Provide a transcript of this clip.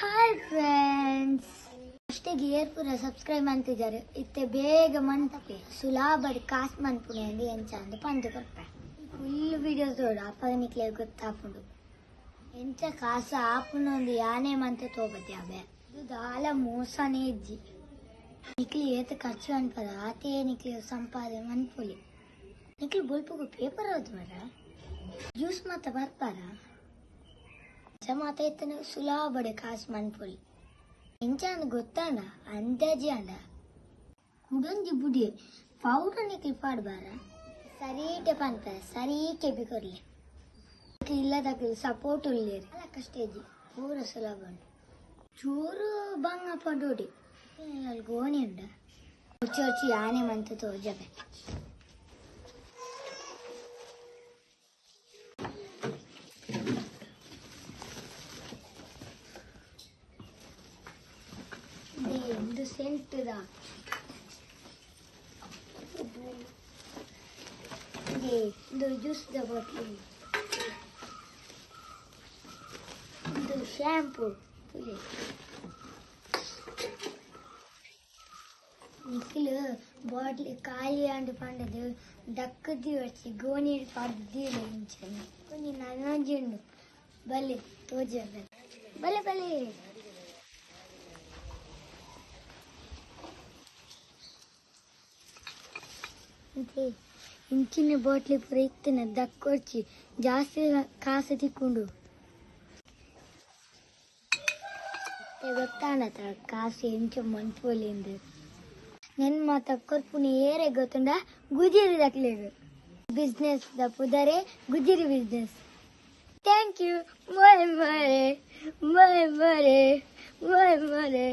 Hi friends, ಅಷ್ಟೇ ಏರ್ ಪೂರ ಸಬ್ಸ್ಕ್ರೈಬ್ ಅಂತಿದ್ದಾರೆ. ಇತ್ತೆ ಬೇಗ ಮಂತಪೆ ಸುಲಾಬಡ್ ಕಾಸು ಮನ್ಪುಣೆ ಅಂದು ಎಂಚ ಅಂದು ಪಂದು ಕೊರ್ಪೆ. ಫುಲ್ ವಿಡಿಯೋ ತೋಡು ಅಪ್ಪಗ ನಿಕ್ಲೆ ಗೊತ್ತಾಪುಂಡು ಎಂಚ ಕಾಸು ಆಪುನೊಂದು ಯಾನೆ ಮಂತ ತೋಬತ್ತೆ. ಅಬೆ ಇದು ದಾಲ ಮೋಸನೇ ಇಜ್ಜಿ. ನಿಕ್ಲಿ ಏತ ಖರ್ಚು ಅನ್ಪದ ಆತೇ ನಿಕ್ಲಿ ಸಂಪಾದನೆ ಮನ್ಪುಲಿ. ನಿಕ್ಲಿ ಬೊಲ್ಪುಗು ಪೇಪರ್ ಓದು ಮರ ಜ್ಯೂಸ್ ಮಾತ ಬರ್ಪಾರ ಮಾತ ಇತ್ತನ ಸುಲಾಬಡೆ ಕಾಸು ಮನ್ಪುಲಿ. ಎಂಚ ಅಂದ್ ಗೊತ್ತಾಂಡ ಅಂದಾಜಿ ಅಂಡ ಕುಡೊಂಜಿ ಬುಡಿ ಪೌಡರ್ ನಿಕ್ಲಿ ಪಾಡ್ಬಾರ ಸರೀಟೆ ಪನ್ಪ ಸರೀ ಕೆಬಿ ಕೊರ್ಲೆ. ಇಲ್ಲದಕ್ಲು ಸಪೋರ್ಟ್ ಉಲ್ಲೇರು ಅಲ್ಲ ಕಷ್ಟ ಇಜ್ಜಿ ಪೂರ ಸುಲಭ ಉಂಡು. ಚೂರು ಬಂಗ ಪಡೋಡಿ ಗೋಣಿ ಉಂಡ ಒಚ್ಚಿ ಒಚ್ಚಿ ಯಾನೆ ಮಂತ ತೋಜಬೆ. ಒಂದು ಸೆಂಟುದ ಇದು juice the bottle, ಇದು ಶಾಂಪೂ. ನಿಖಿಲ್ ಬಾಟ್ಲಿ ಖಾಲಿ ಅಂಡ್ ಪಂಡದು ದಕ್ಕದಿ వచ్చి ಗೋಣಿ ಪಡ್ದು ಇಂಚನೆ ಒಂಜಿ ನನೊಂಜಿ ಉಂಡು ಬಲೆ ತೋಜಬೆ ಬಲೆ ಬಲೆ. ಇಂಚಿನ ಬಾಟ್ಲಿ ಪೂರ ಇತ್ತಿನ ದಕ್ಕೊರ್ಚಿ ಜಾಸ್ತಿ ಕಾಸು ತಿಕ್ಕೊಂಡು ಗೊತ್ತಾಂಡತ ಕಾಸು ಎಂಚ ಮನ್ಪೊಲಿಂದು ನೆನ್ ಮಾತ ಕೊರ್ಪುನಿ ಏರೆ ಗೊತ್ತುಂಡ ಗುಜಿರಿ ದಕ್ಲೆಗ್ ಬಿಸ್ನೆಸ್ the ಪುದರೆ ಗುಜಿರಿ business. Thank you. ಮರೆ ಮರೆ ಮರೆ ಮರೆ ಮರೆ ಮರೆ.